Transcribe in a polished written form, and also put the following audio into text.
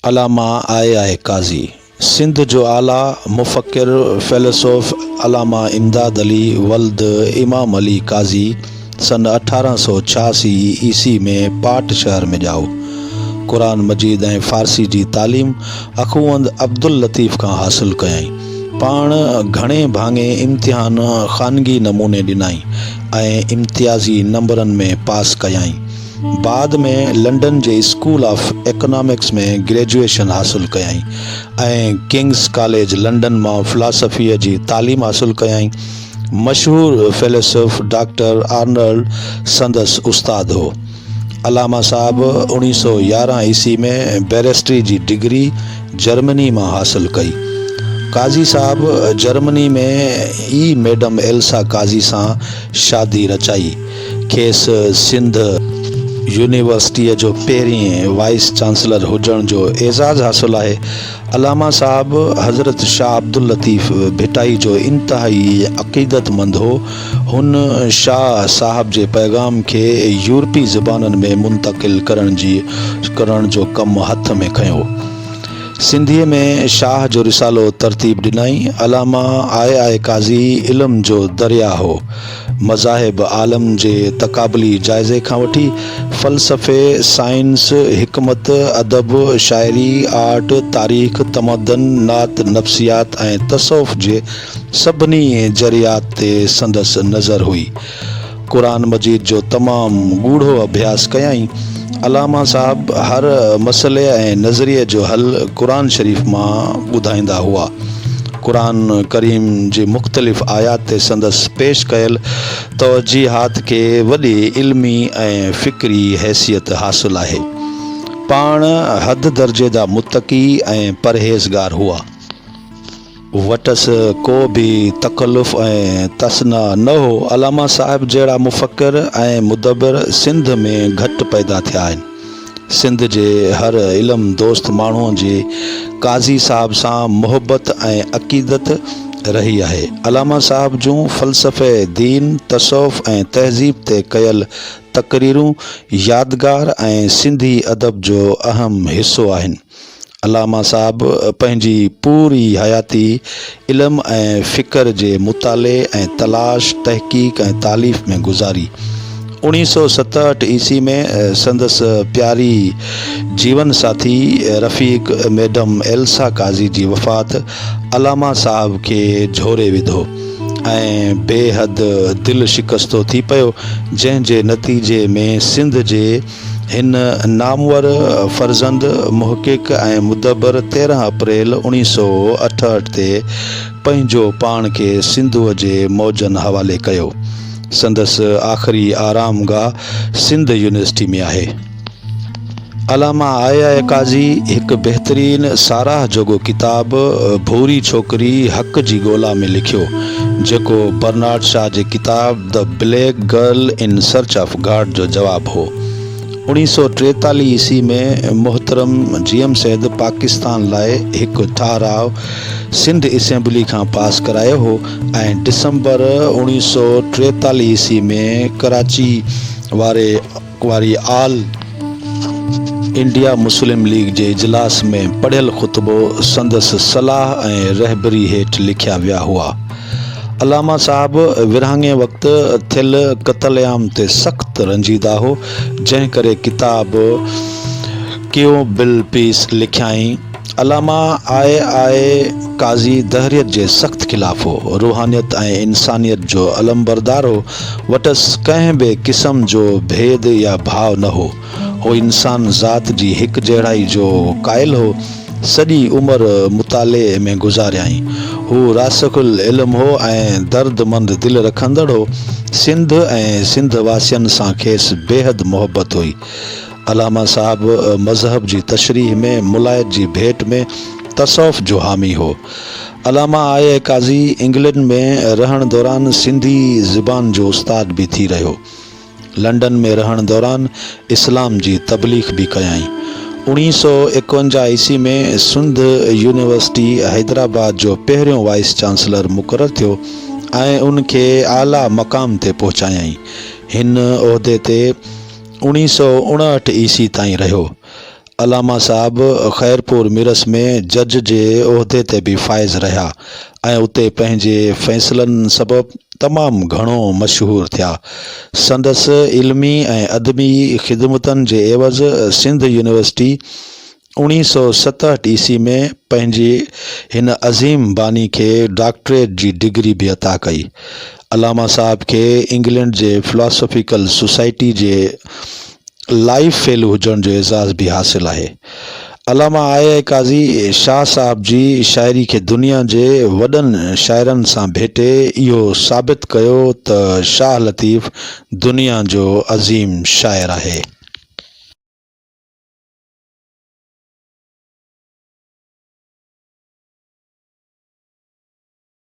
علامه آء آء قاضي، سنڌ جو اعليٰ مفڪر، فيلسوف علامه امداد علي ولد امام علي قاضي سن 1886 عيسوي ۾ پاٽ شهر ۾ ڄائو. قرآن مجيد ۽ فارسي جي تعليم اخوند عبداللطيف کان حاصل ڪيائين. پاڻ گهڻي ڀاڱي امتحان خانگي نموني ڏنائين ۽ امتيازي نمبرن ۾ پاس ڪيائين. بعد ۾ لنڊن جي اسڪول آف ايڪنامڪس ۾ گريجوئيشن حاصل ڪيائين ۽ ڪنگس ڪاليج لنڊن مان فلاسافيء جي تعليم حاصل ڪيائين. مشهور فيلسوف ڊاڪٽر آرنلڊ سندس استاد هو. علامه صاحب اوڻيهه سئو يارهن عيسوي ۾ بئريسٽري جي ڊگري جرمني مان حاصل ڪئي. قاضي صاحب جرمني ۾ ئي ميڊم ايلسا قاضي سان شادي رچائي. کيس سنڌ يونيورسٽيء جو پهرين وائيس چانسلر هجڻ جو اعزاز حاصل آهي. علامه صاحب حضرت شاهه عبداللطيف ڀٽائي جو انتهائي عقيدتمند هو. هن شاهه صاحب جي پيغام کي يورپي زبانن ۾ منتقل ڪرڻ جي ڪرڻ جو ڪم هٿ ۾ کنيو. سنڌيء ۾ شاهه جو رسالو ترتيب ڏنائين. علامه آء آء قاضي علم جو درياهه هو. مذاهب عالم جي تقابلي جائزي کان وٺي فلسفي، سائنس، حڪمت، ادب، شاعري، آرٽ، تاريخ، تمدن، نعت، نفسيات ۽ تصوف جي سڀني ذريعات تي سندس نظر هئي. قرآن مجيد جو تمام ڳوڙهو اڀياس ڪيائين. علامه صاحب هر مسئلي ۽ نظريي جو حل قرآن شريف مان ٻڌائيندا هئا. قرآن ڪريم جي مختلف آيات تي سندس پيش ڪيل توجيهات کي وڏي علمي ۽ فڪري حيثيت حاصل آهي. پاڻ حد درجي جا متقي ۽ پرهيزگار هئا. وٽس ڪو به تڪلف ۽ تصنع نه هو. علامه صاحب جهڙا مفڪر ۽ مدبر سنڌ ۾ گهٽ پيدا ٿيا آهن. سنڌ جي هر علم دوست ماڻهوء جي قاضي صاحب سان محبت ۽ عقيدت رهي آهي. علامه صاحب جون فلسفه دين، تصوف ۽ تهذيب تي ڪيل تقريرون يادگار ۽ سنڌي ادب جو اهم حصو آهن. علامه صاحب پنهنجي پوري حياتي علم ۽ فڪر جي مطالعي ۽ تلاش، تحقيق ۽ تاليف ۾ گذاري. 1967 عيسوي ۾ سندس پياري جيون ساٿي رفيق ميڊم ايلسا قاضي جي وفات علامه صاحب کي جهوري وڌو ۽ بي حد دل شڪستو ٿي پيو، جنهن جي نتيجي ۾ سنڌ جي هن نامور فرزند، محقق ۽ مدبر 13 اپريل 1968 تي پنهنجو پاڻ کي سنڌوء جي موجن حوالي ڪيو. سندس آخري آرام گاهه سنڌ يونيورسٽي ۾ آهي. علامه آء آء قاضي هڪ بهترين ساراهه جوڳو ڪتاب ڀوري ڇوڪري حق جي ڳولا ۾ لکيو، جيڪو برنارڊ شا جي ڪتاب The Black Girl in Search of God جو جواب هو. 1943 عيسوي ۾ محترم جي ايم سيد پاڪستان لاء هڪ ٺهراء سنڌ اسيمبلي کان پاس ڪرايو هو ۽ ڊسمبر 1943 عيسوي ۾ ڪراچي واري واري آل انڊيا مسلم ليگ جي اجلاس ۾ پڙهيل خطبو سندس صلاح ۽ رهبري هيٺ لکيا ويا هئا. علامه صاحب ورهاڱي وقت ٿيل قتل عام تي سخت رنجيده هو، جنهن ڪري ڪتاب ڪيو بل پيس لکيائين. علامه آء آء قاضي دهريت جي سخت خلاف هو. روحانيت ۽ انسانيت جو علمبردار هو. وٽس ڪنهن به قسم جو ڀيد يا ڀاء نه هو. هو انسان ذات جي هڪجهڙائي جو قائل هو. سڄي عمر مطالعي ۾ گذاريائين. هو راسخ العلم هو ۽ دردمند دل رکندڙ هو. سنڌ ۽ سنڌ واسين سان کيس بيحد محبت هئي. علامه صاحب مذهب جي تشريح ۾ ملائيت جي ڀيٽ ۾ تصوف جو حامي هو. علامه آء آء قاضي انگلينڊ ۾ رهڻ دوران سنڌي زبان جو استاد به ٿي رهيو. لنڊن ۾ رهڻ دوران اسلام جي تبليغ به ڪيائين. 1951 عيسوي ۾ سنڌ يونيورسٽي حيدرآباد جو پهريون وائيس چانسلر مقرر ٿيو ۽ ان کي اعليٰ مقام تي پهچايائين. هن عهدي تي 1959 عيسوي تائين رهيو. علامه صاحب خيرپور ميرس ۾ جج جي عهدي تي به فائز رهيا ۽ اتي پنهنجي فيصلن سبب تمام گهڻو مشهور ٿيا. سندس علمي ۽ ادبي خدمتن جي عيوض سنڌ يونيورسٽي 1967 عيسوي ۾ پنهنجي هن عظيم باني کي ڊاڪٽريٽ جي ڊگري به عطا ڪئي. علامه صاحب کي انگلينڊ جي فلاسافيڪل سوسائٽي جي لائيف فيلو هجڻ جو اعزاز به حاصل آهي. علامه آء آء قاضي شاهه صاحب جي شاعري کي دنيا جي وڏن شاعرن سان ڀيٽي اهو ثابت ڪيو ته شاهه لطيف دنيا جو عظيم شاعر آهي.